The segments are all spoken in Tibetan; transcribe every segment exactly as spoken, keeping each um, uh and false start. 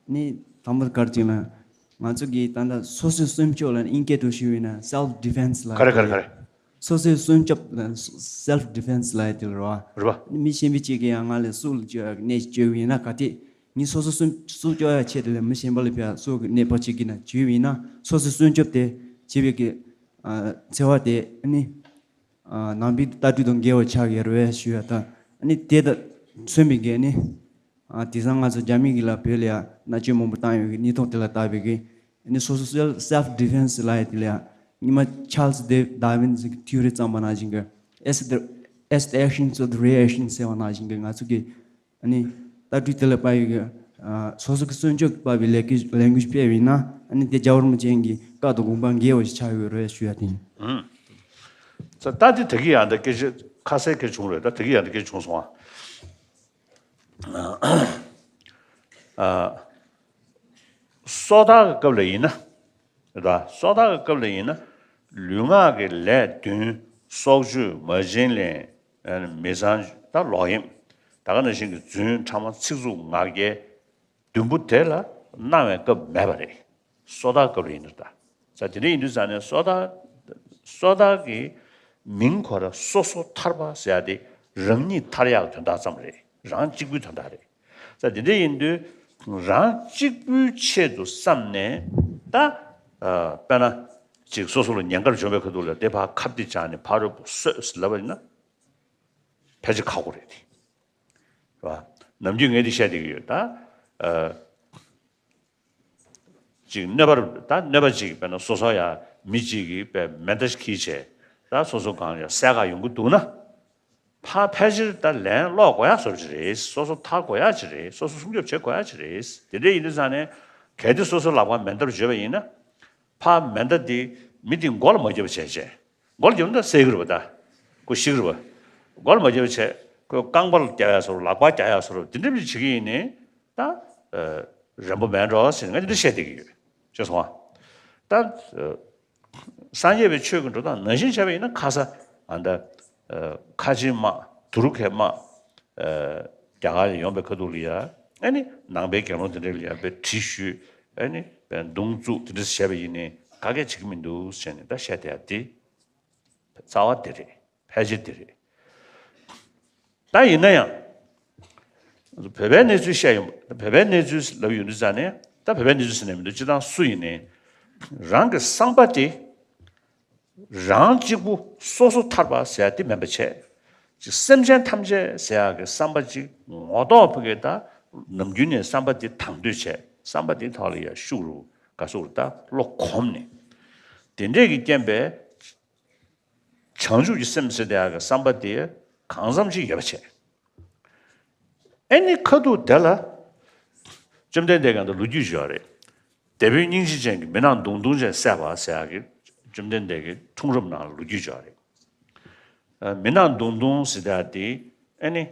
ནི་དང་པོ་ག་རེ་ཅིག་ལ། ང་ཚོ་གི་ད་ལྟ་སོ་སོའི་སྲུང་སྐྱོབ་ལ་ཨིན་སྐད་དུ་ཞུས་པ་ཡིན་ན་self defense ལ། ག་རེ་ག་རེ་ག་རེ། སོ་སོའི་སྲུང་སྐྱོབ་ལ་self defense ལ་ཡ་དེ་རེད་བ། རེད་བ། ནི་མི་གཞན་པ་ཅིག་གིས་ཡང་ང་ལ་སུ་ལ་བཅོལ་གནས་བཅོལ་བ་ཡིན་ན་ག་དེ། ངས་སོ་སོ་སྲུང་སྲུང་སྐྱོབ་ཡ་ཆེད་དུ་ལ་མི་གཞན་པ་ལ་ཕར་སུ་གི་གནས་པ་ཅིག་གིས་ན་བཅོལ་བ་ཡིན་ན་སོ་སོའི་སྲུང་སྐྱོབ་དེ་བྱེད་པའི་གི་ཨ་འཚེ་བ་དེ་ནི། ནང་པའི་ལྟ་གྲུབ་དང་འགལ་བ་ཆགས་ཡོད་རེད་ཞུ་ཡ་དང་། ཨ་ནི་དེ་དང་མཚོན་པའི་གི་ནི། དེང་སང་ང་ཚོ་རྒྱ་མི་གི་ལ་བོད་ལ་ཡ་མནར་གཅོད་མང་པོ་བཏང་ཡོད་གི་གནས་ཐོག་དེ་ལ་བལྟ་བའི་གི་ནི་སོ་སོ་self defense ལ་ཡ་དེ་ལ་ཡ་ཉི་མ་Charles David Darwin གི་theory བརྩམས་པ་ནང་བཞིན་གི as the as the actions of the reaction ཟེར་བ་ནང་བཞིན་གི་ང་ཚོ་གི་ཨ་ནི་ལྟ་གྲུབ་དེ་ལ་དཔག་ཡོད་གི་སོ་སོ་གི་སྲུང་སྐྱོབ་དཔག་པའི་ལས་ཀྱི་ལས་འགུལ་སྤེལ་བ་ཡིན་ན་ཨ་ནི་དེ་རྒྱལ་བ་རིན་པོ་ཆེ་གི་བཀའ་དང་དགོངས་པ་འགལ་བ་ཞིག་ཆགས་ཡོད་རེད་ཞུ་ཡ་དེ་ཡིན། ད་དེ་ད་གི་ཡང་ད་སྐད་ཆ་ཁ་གསལ་སྐད་བྱུང་རེད། ད་ད་གི་ཡང་ད་སྐད་བྱུང་སོང་ཨ། སོ་ཐར་གྱི་སྐབས་ལ་ཡིན་ན། རེད་ད། སོ་ཐར་གྱི་སྐབས་ལ་ཡིན་ན། ལུས་ངག་གི་ལས་བདུན། སྲོག་གཅོད། མ་བྱིན་ལེན། མི་ཚངས་སྤྱོད། ད་ལོག་གཡེམ། ད་ག་ནང་བཞིན་གྱི་རྫུན། ཕྲ་མ། ཚིག་རྩུབ། ངག་འཁྱལ། བདུན་པོ་དེ་ལ་གནང་བའི་སྐབས་མེད་པ་རེད། སོ་ཐར་སྐབས་རེད་ཡིན་ད། ས་དེ་འདྲ་ཡིན་དུས་ཙང་ནས་སོ་ཐར། སོ་ཐར་གྱི་མིང་ཁོ་ར་སོ་སོ་ཐར་པ་ཟེར་ཡ་དེ་རང་ཉིད་ཐར་ཡག་དོན་དག་ཙམ་རེད། རང་གཅིག་པུའི་དོན་དག་རེད། ས་དེ་འདྲ་ཡིན་དུས་རང་གཅིག་པུའི་ཆེད་དུ་བསམ་ནས་ད། དཔེར་ན་ཅིག་སོ་སོ་ལ་ཉེན་ཁ་བྱུང་བའི་ཁ་ཐུག་ལ་དེ་ཕར་ཁ་གཏད་བཅག་ནས་ཕ་རོལ་པོ་གསོད་ཟེར་ལབ་པ་ཡིན་ན་ཕལ་ཆེར་ཁག་པོ་རེད་དེ། རེད་བ། ནམ་རྒྱུན་ངས་འདི་བཤད་བསྡད་ཀྱི་ཡོད་ད། ཅིག་གནོད་པ་ད་གནོད་པ་ཅིག་དཔེར་ན་སོ་སོ་ཡ་མི་གཅིག་གིས་དཔེ་མེ་མདའ་ཞིག་འཁྱེར་བྱས་ད་སོ་སོ་གང་ཡང་བསད་ག་ཡོང་གི་འདུག་ན། ཕ་ཕལ་ཆེར་ད་ལན་སློག་དགོས་ཡག་བཟོ་ཅིག་རེད། སོ་སོ་ཐར་དགོས་ཡག་ཅིག་རེད། སོ་སོ་སྲུང་སྐྱོབ་བྱེད་དགོས་ཡག་ཅིག་རེད། དེ་འདྲ་ཡིན་དུས་ཙང་ནས་གལ་ཏེ་སོ་སོ་ལག་པ་མེ་མདའ་བརྗོད་པ་ཡིན་ན། ཕ་མེ་མདའ་དེ་མི་དེ་མགོ་ལ་མ་བརྒྱབ་པ་བྱས་བྱས། མགོ་ལ་བརྒྱབ་ན་ད་བསད་ཀྱི་རེད་པ་ད། ཁོ་ཤི་གི་རེད་པ། མགོ་ལ་མ་བརྒྱབ་པ་བྱས་ཁོ་རྐང་པ་ལ་བརྒྱབ་ཡག་བཟོ་འདྲ་ལག་པ་བརྒྱབ་ཡག་བཟོ་འདྲ་དེ་འདྲ་མི་བྱེད་ཀྱི་ཡིན་ནི། ད། རན་པོ་མེད་འགྲོ་ཟེར་ནས་ང་དེ་འདྲ་བཤད་བསྡད་ཀྱི་ཡོད། ཤེས་སོང་ཨ། ད། སངས་རྒྱས་པའི་ཆོས་ཀྱི་འགྲོ་སྟངས་ནང་བཞིན་བྱས་པ་ཡིན་ན་ཁ་ས་ཨ་ད། ཁ་ཆེའི་དམག་དུ་རུ་ཁའི་དམག་རྒྱ་གར་ལ་ཡོང་པའི་ཁ་ཐུག་ལ་ཡ། ཨ་ནི་ནང་པའི་དགེ་སློང་དེ་འདྲ་ལ་ཡ་དཔེ་གྲི་གཞུས། ཨ་ནི་དཔེ་མདུང་བཙུགས་དེ་འདྲ་བྱས་པ་ཡིན་ནའི་ག་གེ་བྱེད་ཀྱི་མི་འདུག་ཟེར་ནས་ད་བཤད་བསྡད་ཡ་དེ། རྩ་བ་དེ་རེད། ཕལ་ཆེར་དེ་རེད། ད་ཡིན་ན་ཡང་། བོད་པའི་གནས་ཚུལ་བཤད་ཡོང་བ། བོད་པའི་གནས་ཚུལ་ལབ་ཡོང་དུས་ཙང་ནས་ད་བོད་པའི་གནས་ཚུལ་ཟེར་ནས་མི་འདུག་སྤྱིར་བཏང་སུ་ཡིན་ནའི། རང་གི་བསམ་པ་དེ། རང་གཅིག་པུ་སོ་སོ་ཐར་པ་ཟེར་ཡ་དེ་མིན་པ་བྱས། ཅིག་སེམས་ཅན་ཐམས་ཅད་ཟེར་ཡ་གི་བསམ་པ་ཅིག་ངོ་ཐོག་ཕ་གི་ད་ནམ་རྒྱུན་ནས་བསམ་པ་དེ་དང་དོད་བྱས། བསམ་པ་དེ་ཐོག་ལ་ཡ་ཤུགས་རུ་ག་ཟུག་རུ་ད་བློ་གོམས་ནས། དེ་འདྲས་ཀྱི་རྐྱེན་པས། བྱང་ཆུབ་ཀྱི་སེམས་ཟེར་དེ་ཡག་གི་བསམ་པ་དེ་གང་འཚམ་ཅིག་ཡོད་པ་བྱས། ཨེ་ནི་ཁ་ཐུག་དེ་ལ། བཅོམ་ལྡན་འདས་ཀྱང་ད་ལོ་རྒྱུས་ཞུ་བ་རེད། དེད་དཔོན་སྙིང་རྗེ་ཅན་གྱིས་མི་ནག་མདུང་ཐུང་ཅན་བསད་པ་ཟེར་ཡག་གི་བཅོམ་ལྡན་འདས་ཀྱི་འཁྲུངས་རབས་ནང་ལ་ལོ་རྒྱུས་ཞུ་བ་རེད། མི་ནག་མདུང་ཐུང་ཟེར་དེ་ཡག་དེ་ཨེ་ནི།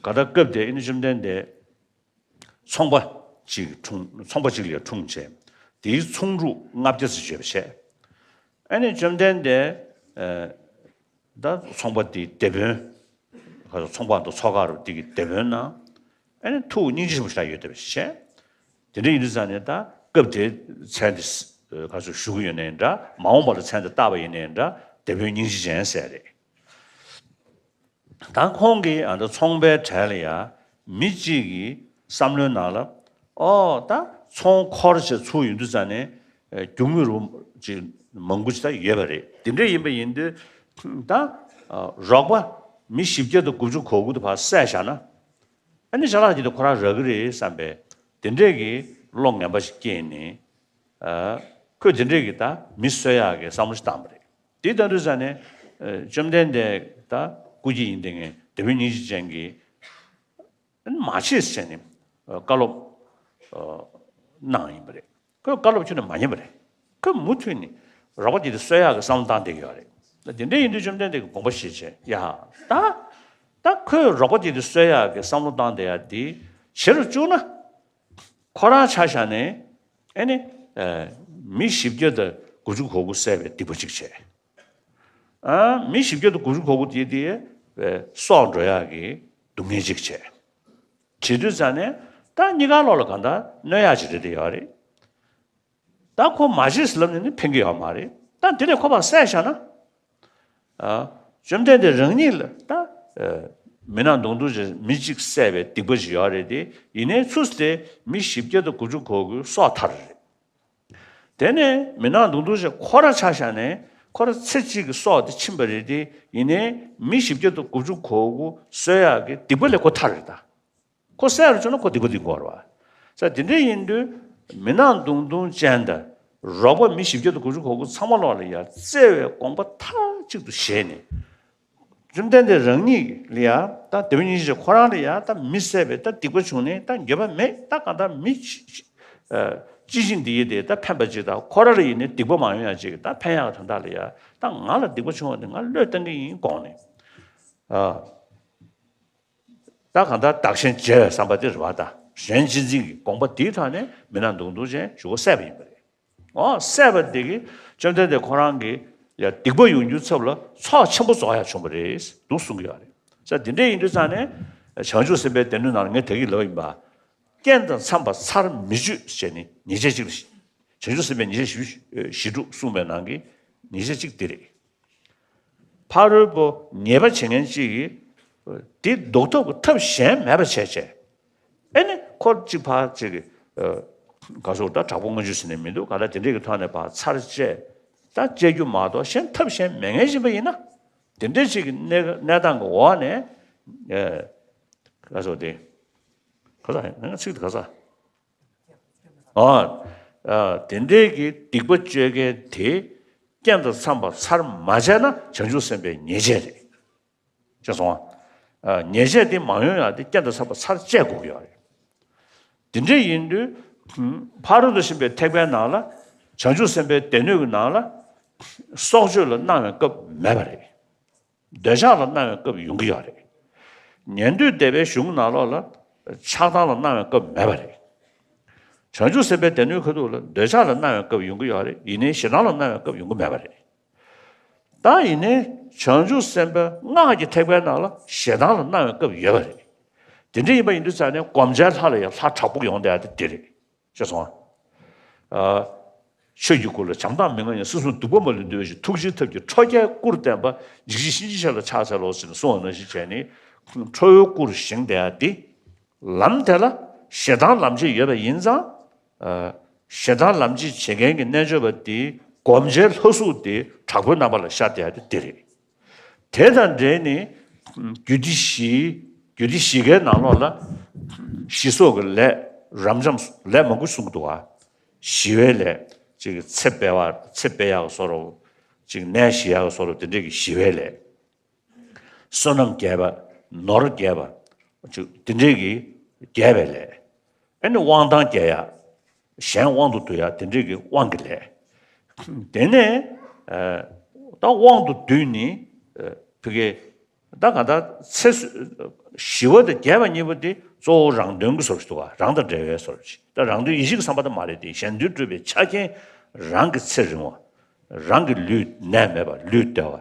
ག་ད་སྐབས་དེ་ཨེ་ནི་བཅོམ་ལྡན་འདས། ཚོང་པ་གཅིག་འཁྲུངས། ཚོང་པ་གཅིག་ལ་འཁྲུངས་བྱས། དེའི་ཚོང་ཕྲུག་ལྔ་བརྒྱ་ཙམ་ཡོད་པ་བྱས། ཨ་ནི་བཅོམ་ལྡན་འདས། ད་ཚོང་པ་དེའི་དེད་དཔོན། ཁ་སང་ཚོང་པ་དང་ཚོགས་ཁག་རུ་དེ་གི་དེད་དཔོན་ན། ཨ་ནི་ཐུགས་སྙིང་རྗེ་ཆེན་པོ་ཞིག་ཡོད་བསྡད་པ་ཞིག་བྱས། དེ་འདྲ་ཡིན་དུས་ཙང་ནས་ད་སྐབས་དེའི་མཚན་དེ་ཁ་སང་ཞུ་གི་ཡོད་ནའི་འདྲ། མ་འོངས་པ་ལ་མཚན་དེ་བཏགས་པ་ཡིན་ནའི་འདྲ། དེད་དཔོན་སྙིང་རྗེ་ཅན་ཟེར་རེད། ད་ཁོང་གིས་ཨ་ད་ཚོང་པའི་གྲས་ལ་ཡ་མི་གཅིག་གི་བསམ་བློའི་ནང་ལ། ཨོ་ད་ཚོང་འཁོར་བྱས་ཚུར་ཡོང་དུས་ཙང་ནས་རྒྱུ་དངོས་རུ་ཅིག་མང་པོ་ཅིག་ད་ཡོད་པ་རེད། དེ་འདྲ་ཡིན་པ་ཡིན་དུས་ད་རོགས་པ་མི་བཞི་བརྒྱ་དང་དགུ་བཅུ་གོ་དགུ་དེ་ཕར་བསད་བཞག་ན། ཨ་ནི་ཅ་ལག་དེ་ད་ཁོ་རང་རག་གི་རེད་བསམ་པའི་དེ་འདྲས་ཀྱི་བློ་ངན་པ་ཞིག་སྐྱེས་ནས། ཁོས་དེ་འདྲས་ཀྱི་ད་མི་གསོད་ཡག་གི་བསམ་བློ་ཞིག་བཏང་པ་རེད། དེ་ལྟ་དུས་ཙང་ནས། བཅོམ་ལྡན་འདས་ད་སྐུ་སྐྱེ་ཡིན་དེ་ངས་དེ་བོད་སྙིང་རྗེ་ཅན་གྱིས་མ་བྱེད་ཟེར་ནས་བཀའ་སློབ་གནང་ཡིན་པ་རེད། ཁོས་བཀའ་སློབ་ཁྱོན་ནས་མ་ཉན་པ་རེད། ཁོས་མུ་མཐུད་ནས་རོགས་པ་དེ་དེ་གསོད་ཡག་གི་བསམ་བློ་བཏང་བསྡད་ཀྱི་ཡོད་རེད། དེ་འདྲ་ཡིན་དུས་བཅོམ་ལྡན་འདས་ཀྱིས་དགོངས་པ་བཞེས་བྱས་ཡ། ད། ད་ཁོས་རོགས་པ་དེ་དེ་གསོད་ཡག་གི་བསམ་བློ་བཏང་བསྡད་ཡ་དེ་བྱེད་རུ་བཅུག་ན། ཁོ་རང་ཆ་བཞག་ནས་ཨེ་ནི། མི་བཞི་བརྒྱ་དང་དགུ་བཅུ་གོ་དགུ་བསད་པའི་སྡིག་པ་གཅིག་བྱས། ཨ་མི་བཞི་བརྒྱ་དང་དགུ་བཅུ་གོ་དགུ་དེ་དེ་སྲོག་འགྲོ་ཡག་གི་སྡུག་བསྔལ་གཅིག་བྱས། བྱེད་དུས་ཙང་ནས་ ད་གཉིས་ཀ་ལོག་ལ་གང་ལྟར་གནོད་ཡག་ཅིག་རེད་དེ་ཡོད་རེད། ད་ཁོ་མ་བྱེད་ཟེར་ལབ་ནས་ནི་ཕན་གྱི་ཡོད་མ་རེད། ད་དེ་ནས་ཁོ་ཕར་བསད་བཞག་ན། ཨ། བཅོམ་ལྡན་འདས་རང་ཉིད་ལ་ད། ཨ། མི་ནག་མདུང་ཐུང་ཅན་མི་གཅིག་བསད་པའི་སྡིག་པ་ཅིག་ཡོད་རེད་དེ། ཡིན་ནའི་ཚུར་དེ་མི་བཞི་བརྒྱ་དང་དགུ་བཅུ་གོ་དགུའི་སྲོག་ཐར་རེད། དེ་ནས་མི་ནག་མདུང་ཐུང་ཅན་ཁོ་ར་ཆ་བཞག་ནས་ཁོ་ར་ཚེ་གཅིག་གི་སྲོག་དེ་ཕྱིན་པ་རེད་དེ། ཡིན་ནའི་མི་བཞི་བརྒྱ་དང་དགུ་བཅུ་གོ་དགུ་གསོད་ཡག་གི་སྡིག་པ་ལས་ཁོ་ཐར་རེད་ད། ཁོ་བསད་རུ་བཅུག་ན་ཁོ་སྡིག་པ་འདི་འགོར་བ། ས་དེ་འདྲ་ཡིན་དུས་མི་ནག་མདུང་ཐུང་ཅན་དང་རོགས་པ་མི་བཞི་བརྒྱ་དང་དགུ་བཅུ་གོ་དགུ་ཚང་མ་ལོག་ལ་ཡ་བརྩེ་བའི་དགོངས་པ་མཐའ་གཅིག་ཏུ་བཞེས་ནས། བཅོམ་ལྡན་འདས་རང་ཉིད་ལ་ཡ་ད་དེ་བ་ཉིད་ཀྱི་ཁོ་རང་ལ་ཡ་ད་མི་བསད་པའི་ད་སྡིག་པ་བྱུང་ནས་ད་འགྱོད་པ་མེད། ད་གང་ལྟར་མི་ཅི་ཅི་ཅི་ཞིག་འདི་ཡིན་ཏེ་ད་ཕན་པ་ཅིག་ད་ཁོ་ར་ལ་ཡིན་ནས་སྡིག་པ་མ་ཡོང་ཡ་ཅིག་ད་ཕན་ཡག་དོན་དག་ལ་ཡ་ད་ང་ལ་སྡིག་པ་བྱུང་བ་དེ་ང་བློས་བཏང་གི་ཡིན་དགོངས་ནས། ཨ། ད་གང་ལྟར་བདག་གཞན་བརྗེ་བའི་བསམ་པ་དེ་རེད་བ་ད། གཞན་གཅེས་འཛིན་གྱི་དགོངས་པ་དེའི་ཐོག་ནས་མི་ནག་མདུང་ཐུང་ཅན་གཞུག་གུ་བསད་པ་ཡིན་པ་རེད། འོ་བསད་པ་དེ་གིས་བཅོམ་ལྡན་འདས་ཁོ་རང་གི་ཡ་སྡིག་པ་ཡོང་རྒྱུའི་ཚབ་ལ་ཚོགས་ཆེན་པོ་རྫོགས་ཡག་བྱུང་བ་རེད་འདུག་གསུང་གི་ཡོད་རེད། ས་དེ་འདྲ་ཡིན་དུས་ཙང་ནས་བྱང་ཆུབ་སེམས་དཔའི་སྡེ་སྣོད་ནང་ལ་ངས་དེ་གི་ལབ་པ་ཡིན་པ། རྐྱེན་དང་འཚམས་པ་ཚར་མི་གཅོད་ཟེར་ནས་ཉེས་བྱས་གཅིག་ལ་བྱང་ཆུབ་སེམས་དཔའི་ཉེས་བྱས་བཞི་བཅུ་ཞེ་དྲུག་གསུངས་པའི་ནང་གི་ཉེས་བྱས་གཅིག་དེ་རེད། ཕ་རོལ་པོ་ཉེས་པ་བྱེད་མཁན་གཅིག་གིས་དེ་ཟློག་ཐབས་ཀྱི་ཐབས་གཞན་མེད་པ་བྱས་བྱས། ཨེ་ནི་ཁོ་གཅིག་ཕར་གཅིག་གིས་ག་སོགས་ད་དྲག་པོ་མངོན་སྤྱོད་ཟེར་ནས་མི་འདུག་ག་ད་དེ་འདྲས་ཀྱི་ཐོག་ནས་ཕར་ཚར་བཅད་ད་བཅད་རྒྱུ་མ་གཏོགས་གཞན་ཐབས་གཞན་མེད་མཁན་ཞིག་ཡིན་པ་ཡིན་ན། དེ་འདྲས་ཅིག་གི་གནས་གནས་སྟངས་ཀྱི་འོག་ནས་ག་སོགས་དེ་ག་ས་ང་ཚིག་དེ་ག་ས། ཨ། ཨ། དེ་འདྲའི་གི་སྡིག་པ་སྤྱོད་མཁན་དེ་རྐྱེན་དང་འཚམས་པ་ཚར་མ་བྱས་ན་བྱང་ཆུབ་སེམས་དཔའི་ཉེས་བྱས་རེད། ཤེས་སོང་ཨ། ཉེས་བྱས་དེ་མ་ཡོང་ཡག་དེ་རྐྱེན་དང་འཚམས་པ་ཚར་བཅད་དགོས་ཀྱི་ཡོད་རེད། དེ་འདྲ་ཡིན་དུས་ཕ་རོལ་ཏུ་ཕྱིན་པའི་ཐེག་པའི་ནང་ལ་བྱང་ཆུབ་སེམས་དཔའི་སྡེ་སྣོད་ཀྱི་ནང་ལ་སྲོག་གཅོད་ལ་གནང་བའི་སྐབས་མེད་པ་རེད། འདོད་ཆགས་ལ་གནང་བའི་སྐབས་ཡོང་གི་ཡོད་རེད། ཉན་ཐོས་སྡེ་པའི་གཞུང་ནང་ལོགས་ལ་ཆགས་སྡང་ལ་གནང་བའི་སྐབས་མེད་པ་རེད། བྱང་ཆུབ་སེམས་དཔའི་སྡེ་སྣོད་ཁ་ཐུག་ལ་འདོད་ཆགས་ལ་གནང་བའི་སྐབས་ཡོང་གི་ཡོད་རེད། ཡིན་ནའི་ཞེ་སྡང་ལ་གནང་བའི་སྐབས་ཡོང་གི་མེད་པ་རེད། ད་ཡིན་ནའི་བྱང་ཆུབ་སེམས་དཔའི་སྔགས་ཀྱི་ཐེག་པའི་ནང་ལ་ཞེ་སྡང་ལ་གནང་བའི་སྐབས་ཡོད་པ་རེད། དེ་འདྲ་ཡིན་པ་ཡིན་དུས་ཙང་ནས་བསྒོམ་བྱའི་ལྷ་ལ་ཡང་ལྷ་དྲག་པོ་ཡོང་བསྡད་ཡ་དེ་དེ་རེད། ཤེས་སོང་ཨ། ཆོས་ཀྱི་སྐུ་ལ་བྱམས་དང་མི་མངའ་ཉིད། སྲིད་གསུམ་གདུག་པ་མ་ལུས་འདུལ་བའི་ཞིང་། ཐུགས་རྗེའི་ཐབས་ཀྱིས་ཁྲོ་རྒྱལ་སྐུར་བསྟན་པ། འཇིགས་བྱེད་གཤིན་རྗེའི་ཞབས་ལ་ཕྱག་འཚལ་ལོ་ཟེར་ནས་གསུངས་པ་ནང་བཞིན་བྱས་ནས་ཁྲོ་བོའི་སྐུར་བཞེངས་བསྡད་ཡ་འདི། ལམ་དེ་ལ་ཞེ་སྡང་ལམ་བྱེད་ཡོད་པ་ཡིན་ཙང་། ཨ། ཞེ་སྡང་ལམ་བྱེད་བྱེད་མཁན་གྱི་རྣལ་འབྱོར་པ་འདིའི་བསྒོམ་བྱའི་ལྷ་གཟུགས་དེ་དྲག་པོའི་རྣམ་པ་ལ་ཤར་བསྡད་ཡ་དེ་འདི་རེད། དེ་དང་འབྲེལ་ནས་རྒྱུད་སྡེ་བཞི། རྒྱུད་སྡེ་བཞི་ཀའི་ནང་ལོགས་ལ་ཞི་སོགས་ཀྱི་ལས། རབ་འབྱམས་ལས་མང་པོ་གསུངས་འདུག་བ། ཞི་བའི་ལས། ཅིག་ཚེ་སྤེལ་བ། ཚེ་སྤེལ་ཡག་བཟོ་འདྲ། ཅིག་ནད་ཞི་ཡག་བཟོ་འདྲ། དེ་འདྲས་ཀྱི་ཞི་བའི་ལས། བསོད་ནམས་རྒྱས་པ། ནོར་རྒྱས་པ། ཅིག་དེ་འདྲས་ཀྱི་རྒྱས་པའི་ལས། ཨ་ནི་དབང་ཐང་རྒྱས་ཡག་གཞན་དབང་དུ་བསྡུ་ཡག་དེ་འདྲས་ཀྱི་དབང་གི་ལས། དེ་ནས་ཨ་ད་དབང་དུ་བསྡུས་ནས་ཨ་ཕ་གི་ད་ག་ད་ཚེ་ཞི་བ་དང་རྒྱས་པ་གཉིས་པོ་དེ་གཙོ་བོ་རང་དོན་གྱི་བཟོ་འདྲ་འདུག་ག་རང་དང་འབྲེལ་བའི་བཟོ་འདྲ་ཅིག་ད་རང་དོན་ཡིད་བཞིན་གྱི་བསམ་པ་དེ་མ་རེད་དེ། གཞན་དོན་སྒྲུབ་པའི་ཆ་རྐྱེན་རང་གི་ཚེ་རིང་བ། རང་གི་ལུས་ནད་མེད་པ། ལུས་བདེ་བ།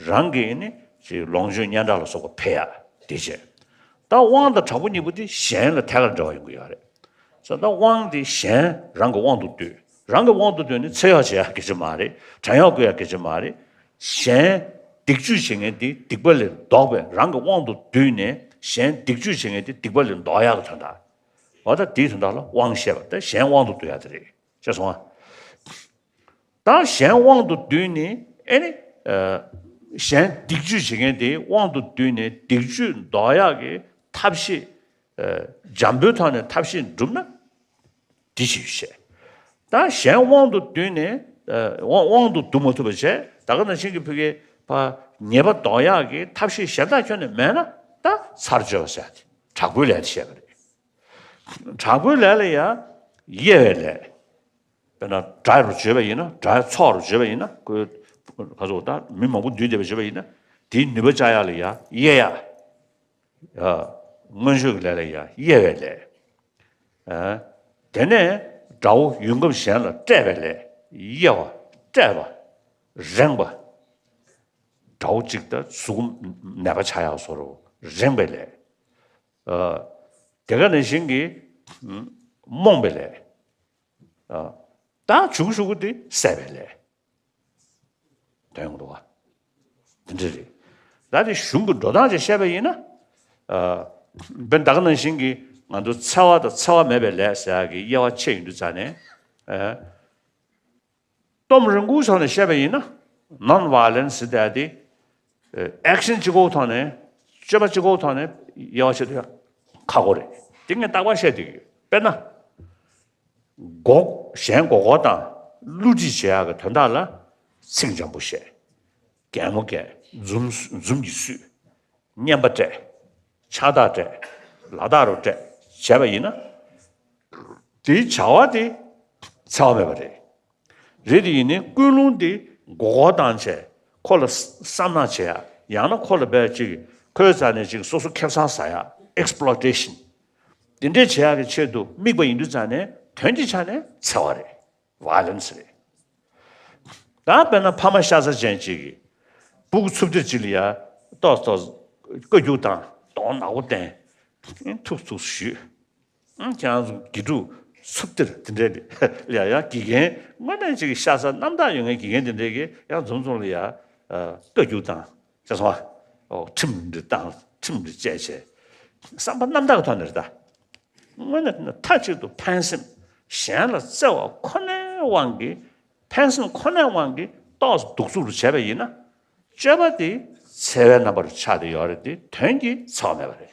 རང་གི་ནི་ཅིག་ལོངས་སྤྱོད་སྙན་གྲགས་ལ་སོགས་པ་འཕེལ་ཡག་དེ་བྱས། ད་དབང་དང་དྲག་པོ་གཉིས་པོ་དེ་གཞན་ལ་ཐད་ཀར་འབྲེལ་བ་ཡོང་གི་ཡོད་རེད། ས་ད་དབང་དེ་གཞན་རང་གི་དབང་དུ་བསྡུས། རང་གི་དབང་དུ་བསྡུས་ནས་ཚེ་གཡོག་བྱེད་ཡག་གི་ཅིག་མ་རེད། བྲན་གཡོག་བཀོལ་ཡག་གི་ཅིག་མ་རེད། གཞན་སྡིག་སྤྱོད་བྱེད་མཁན་དེ་སྡིག་པ་ལས་ལྡོག་པའི། རང་གི་དབང་དུ་བསྡུས་ནས་གཞན་སྡིག་སྤྱོད་བྱེད་མཁན་དེ་སྡིག་པ་ལས་ལྡོག་ཡག་གི་དོན་དག་འོ་ད་དེའི་དོན་དག་ལ་དབང་བཤད་པ། ད་གཞན་དབང་དུ་བསྡུ་ཡག་དེ་རེད། ཤེས་སོང་ཨ། ད་གཞན་དབང་དུ་བསྡུས་ནས་ཨེ་ནི། ཨ། གཞན་སྡིག་སྤྱོད་བྱེད་མཁན་དེ་དབང་དུ་བསྡུས་ནས་སྡིག་སྤྱོད་ལྡོག་ཡག་གི་ཐབས་ཤེས། ཨ། འཇམ་པོའི་ཐོག་ནས་ཐབས་ཤེས་བསྒྲུབ་ན། འདི་ཞིག་བཤད། ད་གཞན་དབང་དུ་བསྡུས་ནས། ཨ། དབང་དབང་དུ་བསྡུ་མ་ཐུབ་པ་བྱས། ད་ག་ནང་བཞིན་གྱི་ཕ་གི་ཕ་ཉེས་པ་ལྡོག་ཡག་གི་ཐབས་ཤེས་གཞན་དག་ཁྱོན་ནས་མེད་ན། ད་ཚར་གཅོད་པ་ཟེར་ཡག་དེ་དྲག་པོའི་ལས་དེ་བཤད་པ་རེད། དྲག་པོའི་ལས་ལ་ཡང་། དབྱེ་བའི་ལས། དཔེར་ན་དགྲ་རུ་བརྗོད་པ་ཡིན་ན། དགྲའི་ཚོགས་རུ་བརྗོད་པ་ཡིན་ན། ཁོའི་ག་ཚོད་ད་མི་མང་པོ་འདུས་བསྡད་པ་བརྗོད་པ་ཡིན་ན། དེའི་ནུས་པ་བཅག་ཡག་ལ་ཡང་དབྱེ་ཡག་ཡ། མངོན་སྤྱོད་ཀྱི་ལས་ལ་ཡང་དབྱེ་བའི་ལས། ཨ། དེ་ནས་དགྲ་བོ་ཡུལ་ཁམས་གཞན་ལ་བསྐྲད་པའི་ལས། དབྱེ་བ། བསྐྲད་པ། རེངས་པ། དགྲ་བོ་གཅིག་ད་གཟུགས་ནད་པ་ཆགས་ཡག་བཟོ་འདྲ་རེངས་པའི་ལས། ཨ། དེ་ག་ནང་བཞིན་གྱི་ རྨོངས་པའི་ལས། ད་བྱུང་ཞུ་གི་དེ་སད་པའི་ལས། དོན་ཡོང་འདུག་བ། དེ་འདྲ་རེད། ད་དེ་གཞུང་གི་འགྲོ་སྟངས་ཅིག་བཤད་པ་ཡིན་ན། དཔེར་ད་ག་ནང་བཞིན་གྱི་ང་ཚོ་འཚེ་བ་དང་འཚེ་བ་མེད་པའི་ལས་ཟེར་ཡག་གི་དབྱེ་བ་ཕྱེ་ཡོང་དུས་ཙང་ནས། སྟོབས་རང་འགུལ་ཐོག་ནས་བཤད་པ་ཡིན་ན། non violence ཟེར་ཡག་དེ། action གཅིག་པོའི་ཐོག་ནས། སྤྱོད་པ་གཅིག་པོའི་ཐོག་ནས་དབྱེ་བ་ཕྱེ་དུས་ཡང་ཁག་པོ་རེད། དེ་ངས་རྟག་པར་བཤད་བསྡད་ཀྱི་ཡོད། དཔེར་ན། མགོ། གཞན་མགོ་སྐོར་བཏང་། བསླུ་བྲིད་བྱེད་ཡག་གི་དོན་དག་ལ་ཚིག་འཇམ་པོ་བཤད། གད་མོ་བགད། འཛུམ། འཛུམ་གྱིས་བསུས། སྙན་པ་སྤྲད། ཕྱག་རྟགས་སྤྲད། ལག་རྟགས་རུ་སྤྲད། བྱས་པ་ཡིན་ན། དེའི་བྱ་བ་དེ་འཚེ་བ་མེད་པ་རེད། རེད་དེ་ཡིན་ནའི་ཀུན་སློང་དེ་མགོ་སྐོར་བཏང་བྱས། ཁོ་ལ་བསམ་ན་བྱེད་ཡག། ཡང་ན་ཁོ་ལ་བས་ཅིག་ཁོའི་རྩ་ནས་ཅིག་སོ་སོ་ཁེ་བཟང་ཟ་ཡག། exploitation། དེ་འདྲས་བྱེད་ཡག་གི་ཆེད་དུ་དམིགས་པ་ཡིན་དུས་ཙང་ནས་དོན་གྱི་ཆ་ནས་འཚེ་བ་རེད། violence རེད། ད་དཔེར་ན་ཕ་མ་ཤ་ཚ་ཅན་ཅིག་གིས་སྤུ་གུ་འཚུབ་སྟེ་ཅིག་ལ་ཡ་ཏོག་ཏོག་བཀའ་བཀྱོན་བཏང་། གདོང་ནག་པོ་བསྟན། ཐུག་ཐུག་ཞུས། ཁྱེད་རང་ཚོ་དགེ་ཕྲུག་འཚུབ་སྟེ་དེ་འདྲས་ལ་ཡ་ཡང་དགེ་རྒན་དངོས་གནས་ཅིག་གི་ཤ་ཚ་རྣམ་དག་ཡོད་མཁན་དགེ་རྒན་དེ་འདྲས་ཀྱིས་ཡང་འཛུམ་འཛུམ་ལ་ཡ་བཀའ་བཀྱོན་བཏང་། ཤེས་སོང་ཨ། ཁྲིམས་འདི་བཏང་། ཁྲིམས་འདི་བཅད་བྱས། བསམ་པ་རྣམ་དག་གི་ཐོག་ནས་རེད་ད། དངོས་གནས་མཐའ་གཅིག་ཏུ་ཕན་སེམས། གཞན་ལ་བརྩེ་བ་ཁོ་ནའི་དབང་གིས། ཕན་སེམས་ཁོ་ནའི་དབང་གིས་ཏོག་ཙམ་གདུག་རྩུབ་རུ་བྱས་པ་ཡིན་ན། སྤྱོད་པ་དེ་འཚེ་བའི་རྣམ་པར་ཆགས་བསྡད་ཡོད་རེད་དེ། དོན་གྱིས་འཚེ་བ་མེད་པ་རེད།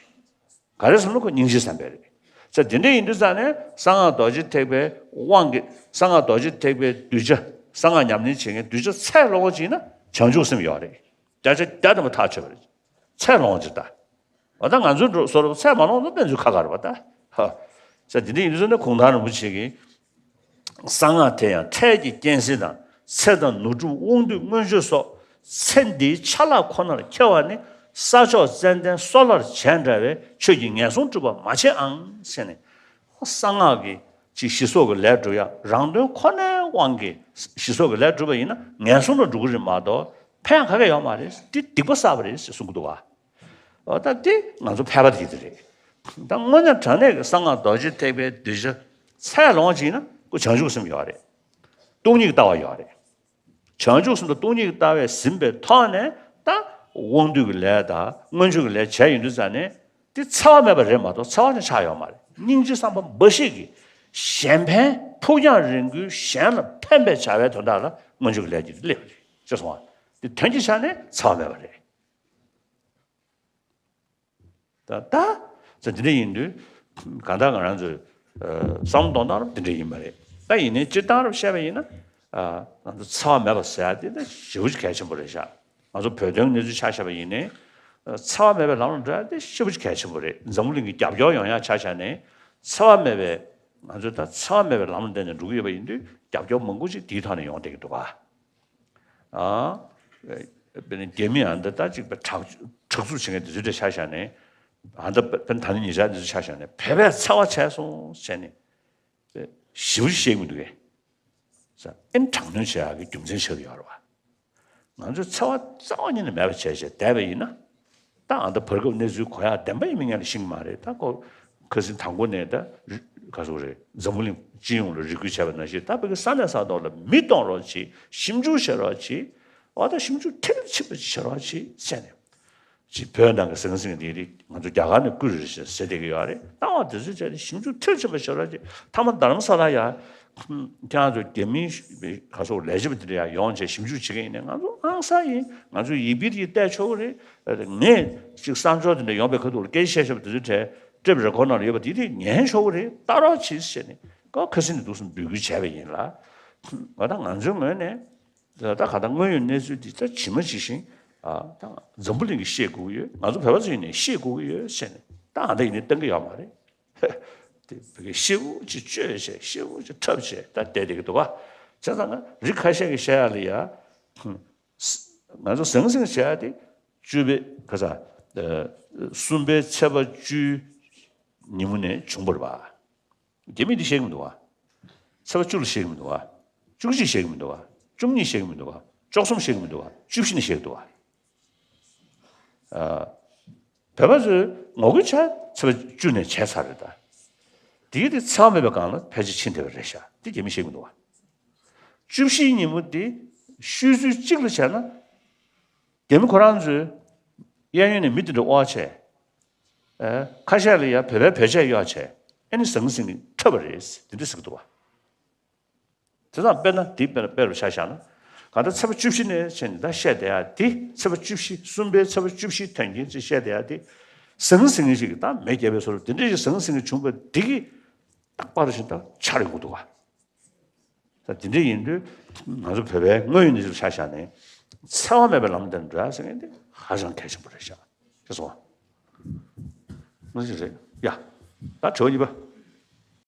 ག་རེ་ཟེར་ན་ཁོ་སྙིང་རྗེ་བསམ་པས་རེད། ས་དེ་འདྲ་ཡིན་དུས་ཙང་ནས་གསང་སྔགས་རྡོ་རྗེ་ཐེག་པའི་དབང་གིས། གསང་སྔགས་རྡོ་རྗེ་ཐེག་པའི་གདུལ་བྱ། གསང་སྔགས་ཉམས་ལེན་བྱེད་མཁན་གདུལ་བྱ་ཚད་ལོངས་པ་ཅིག་ཡིན་ན་བྱང་ཆུབ་སེམས་ཡོད་རེད། བརྒྱ་ཆ་བརྒྱ་ཐམ་པ་ཐག་ཆོད་པ་རེད། ཚད་ལོངས་ཅིག་ད། འོ་ད་ང་ཚོའི་འགྲོ་བཟོ་འདྲ་ཚད་མ་ལོངས་ན་དཔེ་མཛོད་ཁ་ཁ་རེད་པ་ད། ཧ། ས་དེ་འདྲ་ཡིན་དུས་ཙང་ནས་གུང་ཐང་རིན་པོ་ཆེ་གིས། གསང་སྔགས་དེ་ཡང་འཕྲལ་གྱི་རྐྱེན་སེལ་དང་། ཚེ་དང་ནོར་སྒྲུབ་དབང་སྡུད་མངོན་སྤྱོད་སོགས། ཚེ་འདིའི་ཆ་ལག་ཁོ་ནར་འཁྱེར་བ་ནི། ས་ཕྱོགས་ཙན་དན་སོལ་བར་བྱེད་འདྲ་བའི། ཆོས་ཀྱིས་ངན་སོང་སྒྲུབ་པ་མ་བྱེད་ཨང་ཟེར་ནས། གསང་སྔགས་ཀྱི་ཅིག་ཞི་སོགས་ཀྱི་ལས་སྒྲུབ་ཡ། རང་དོན་ཁོ་ནའི་དབང་གིས་ཞི་སོགས་ཀྱི་ལས་སྒྲུབ་པ་ཡིན་ན་ངན་སོང་ལ་འགྲོ་གི་རེད་མ་གཏོགས་ཕན་ག་གེ་ཡོད་མ་རེད། འདི་སྡིག་པ་བསགས་པ་རེད་ཟེར་གསུང་གི་འདུག་བ། འོ་ད་འདི་ང་ཚོ་ཕལ་པ་དེ་འདི་རེད། ད་དངོས་གནས་དྲང་གནས་ཀྱི་གསང་སྔགས་རྡོ་རྗེ་ཐེག་པའི་གདུལ་བྱ་ཚད་ལོངས་ཅིག་ཡིན་ན་ཁོ་བྱང་ཆུབ་སེམས་ཡོད་རེད། སྟོང་ཉིད་ཀྱི་ལྟ་བ་ཡོད་རེད། བྱང་ཆུབ་སེམས་དང་སྟོང་ཉིད་ཀྱི་ལྟ་བས་ཟིན་པའི་ཐོག་ནས་ད་དབང་སྡུད་ཀྱི་ལས་དང་མངོན་སྤྱོད་ཀྱི་ལས་བྱས་ཡོང་དུས་ཙང་ནས་དེ་འཚེ་བ་མེད་པ་རེད་མ་གཏོགས་འཚེ་བ་ཅང་ཆགས་ཡོད་མ་རེད། སྙིང་རྗེ་བསམ་པ་འབའ་ཞིག་གིས་གཞན་ཕན་ཕུགས་རྒྱང་རིང་པོའི་གཞན་ལ་ཕན་པའི་བྱ་བའི་དོན་དག་ལ་མངོན་སྤྱོད་ཀྱི་ལས་ཀྱི་སླེབས་པ་རེད། ཅེས་གསུངས་པ། དེ་དོན་གྱི་ཆ་ནས་འཚེ་བ་མེད་པ་རེད། ད་ད་ཟེར་འདི་འདྲ་ཡིན་དུས་གང་ལྟར་ང་རང་ཚོའི་བསམ་བློ་གཏོང་སྟངས་རབ་འདི་འདྲ་ཡིན་པ་རེད། ད་ཡིན་ནའི་སྤྱིར་བཏང་རབ་བཤད་པ་ཡིན་ན། ང་ཚོ་འཚེ་བ་མེད་པ་ཟེར་ཡ་དེ་ད་ཞེ་པོ་ཅིག་གལ་ཆེན་པོ་རེད་ཤག་ང་ཚོ་བོད་དོན་གནས་ཚུལ་ཆ་བཞག་པ་ཡིན་ནའི། འཚེ་བ་མེད་པའི་ལམ་ལ་འགྲོ་ཡ་དེ་ཞེ་པོ་ཅིག་གལ་ཆེན་པོ་རེད། འཛམ་བུ་གླིང་གི་རྒྱབ་སྐྱོར་ཡོང་ཡ་ཆ་བཞག་ནས་འཚེ་བ་མེད་པའི། ང་ཚོས་ད་འཚེ་བ་མེད་པའི་ལམ་ལ་བསྟན་ནས་འགྲོ་གི་ཡོད་པ་ཡིན་དུས་རྒྱབ་སྐྱོར་མང་པོ་ཅིག་དེའི་ཐོག་ནས་ཡོང་བསྡད་ཀྱི་འདུག་ག་ཨ། དཔེར་ན་རྒྱ་མི་ཨ་འདི་ད་ཅིག་དྲག་དྲག་རྩུབ་བྱེད་མཁན་དེ་ཚོའི་གྲས་ཆ་བཞག་ནས། ཨ་འདི་དཔེར་ན་ད་ནི་ཉེ་ཆར་དེ་ཚོ་ཆ་བཞག་ནས་བོད་པས་འཚེ་བ་བྱས་སོང་ཟེར་ནས་ཞེ་པོ་ཞིག་བཤད་ཀྱི་མི་འདུག་གས། ས་ཨེ་དྲག་གནོན་བྱེད་ཡག་གི་རྒྱུ་མཚན་ཆགས་ཀྱི་ཡོད་རེད་བ། ང་ཚོས་འཚེ་བ་རྩ་བ་ཉིད་ནས་མེད་པ་བྱས་བྱས་བསྡད་པ་ཡིན་ན། ད་ཨ་ད་བར་སྐབས་གནས་ཚུལ་གོ་ཡག་བདེན་པ་ཡིན་མིན་ངས་ལ་ཤེས་ཀྱི་མ་རེད། ད་ཁོ་ཁ་སང་དང་པོ་ནས་ད་རི་ག་ཚོད་རེད། འཛམ་བུ་གླིང་སྤྱི་ཡོངས་ལ་རེ་སྐུལ་བྱས་པ་ནང་བཞིན་ད་བོད་ཀྱི་ས་གནས་ས་ཐོག་ལ་མི་གཏོང་རོགས་གྱིས། ཞིབ་འཇུག་བྱེད་རོགས་གྱིས། འོ་ད་ཞིབ་འཇུག་མཐིལ་ཕྱིན་པ་བྱེད་རོགས་གྱིས་ཟེར་ནས། ཅིག་བོད་ནང་གི་ཟང་ཟིང་འདི་རིགས་ང་ཚོ་རྒྱ་གར་ནས་བསྐུར་རེད་ཟེར་བསྡད་ཀྱི་ཡོད་རེད། ལྟ་བ་དེ་ཚོའི་ཆ་ནས་ཞིབ་འཇུག་མཐིལ་ཕྱིན་པ་བྱེད་རོགས་གྱིས། མཐའ་མ་རྡ་རམ་ས་ལ་ཡ། ཁྱེད་རང་ཚོ་རྒྱ་མིའི་ག་ཚོད་ལས་བྱེད་པ་དེ་འདྲ་ཡང་ཡོང་བྱས་ཞིབ་འཇུག་བྱེད་མཁན་ཡིན་ནའི་ང་ཚོ་ཨང་ས་ཡིན། ང་ཚོ་ཡིག་དཔེ་དེ་བལྟས་ཆོག་གི་རེད། ངས་ཅིག་གསར་འབྱོར་དེ་འདྲ་ཡོང་པའི་ཁ་ཐུག་ལ་སྐད་ཆ་བཤད་བཤད་པ་དེ་ཚོའི་གྲས་ཊེབ་རེ་ཀོཌ་ནང་ལ་ཡོད་པ་དེ་དེ་ཉན་ཆོག་གི་རེད། ལྟ་རོགས་གྱིས་ཟེར་ནས་ཁོ་ཁ་སང་ནས་འདུག་སེ་འབོད་སྐུལ་བྱས་པ་ཡིན་ལ། ང་ད་ང་ཚོའི་ངོས་ནས་ད་ག་ད་དངོས་ཡོད་གནས་ཚུལ་འདི་ད་ཇི་མ་ཇི་བཞིན་ཨ་ད་འཛམ་བུ་གླིང་གིས་ཤེས་དགོས་ཀྱི་ཡོད། ང་ཚོ་བོད་པ་ཚོ་ཡིན་ནའི་ཤེས་དགོས་ཀྱི་ཡོད་ཟེར་ནས་ད་ཨ་ད་ཡིན་ནའི་གཏང་གི་ཡོད་མ་རེད། དེ་བོད་སྐད་ཞེ་པོ་ཅིག་བཅོས་བྱས་ཞེ་པོ་ཅིག་འཁྲབ་བྱས་ད་བསྡད་བསྡད་ཀྱི་འདུག་ག་བྱས་ཙང་ང་རིགས་ཁ་ཤས་ཀྱིས་བཤད་ཡག་ལ་ཡ། ང་ཚོ་ཟང་ཟིང་བྱས་ཡག་དེ་བཅུ་པའི་ག་ས། གསུམ་པའི་ཚེས་པ་བཅུའི་ཉིན་མོ་ནས་བྱུང་བ་རེད་པ། རྒྱ་མིས་འདི་ཤེས་ཀྱི་མི་འདུག་ག་ཚེས་པ་བཅུ་ལ་ཤེས་ཀྱི་མི་འདུག་ག་བཅུ་གཅིག་ཤེས་ཀྱི་མི་འདུག་ག་བཅུ་གཉིས་ཤེས་ཀྱི་མི་འདུག་ག་བཅུ་གསུམ་ཤེས་ཀྱི་མི་འདུག་ག་བཅུ་བཞི་ནས་ཤེས་ཀྱི་འདུག་ག་ཨ། བོད་པ་ཚོས་ངོ་རྒོལ་བྱས་ཚེས་པ་བཅུ་ནས་བྱས་ཚར་རེད་ད། དེའི་དེ་འཚེ་བ་མེད་པའི་སྒང་ལ་ཕལ་ཆེར་ཕྱིན་བསྡད་པ་རེད་ཤག་དེ་རྒྱ་མི་ཤེས་ཀྱི་འདུག་བ། བཅུ་བཞིའི་ཉིན་མོ་དེ་ཤོད་ཚུལ་གཅིག་ལ་བྱས་ན། རྒྱ་མི་ཁོ་རང་ཚོས་གཡས་གཡོན་ནས་མི་དེ་འདྲ་དབོར་བྱས། ཨེ། ཁ་ཤས་ལ་ཡ་བོད་པའི་བོད་ཆས་གཡོག་བྱས། ཨེ་ནི་ཟང་ཟིང་ནས་འཐབ་པ་རེད། དེ་འདྲ་ཟེར་གྱི་འདུག་བ། དེ་དང་དཔེར་ན་དེ་དཔེར་དཔེ་རུ་ཆ་བཞག་ན། གང་ལྟར་ཚེས་པ་བཅུ་བཞི་ནས་བྱས་ནས་ད་བཤད་བསྡད་ཡ་དེ། ཚེས་པ་བཅུ་བཞི། གསུམ་པའི་ཚེས་པ་བཅུ་བཞི་དོན་རྐྱེན་ཅིག་བཤད་བསྡད་ཡ་དེ། ཟང་ཟིང་ཞིག་གི་ད་མེ་བརྒྱབ་པའི་བཟོ་འདྲ་དེ་འདྲ་ཞིག་ཟང་ཟིང་བྱུང་བ་འདི་གིས་རྟག་པར་ཞིག་ད་འཆར་ཡོང་གི་འདུག་བ། ད་དེ་འདྲ་ཡིན་དུས་ང་ཚོ་བོད་པའི་དངོས་ཡོད་གནས་ཚུལ་ཆ་བཞག་ནས་འཚེ་བ་མེད་པའི་ལམ་དེར་འགྲོ་ཡ་ཟེར་མཁན་དེ་ཧ་ཅང་གལ་ཆེན་པོ་རེད་ཤག་ཤེས་སོང་ང་། ཞིག་རེད་ཡ། ད་དྲི་བ་གཉིས་པ།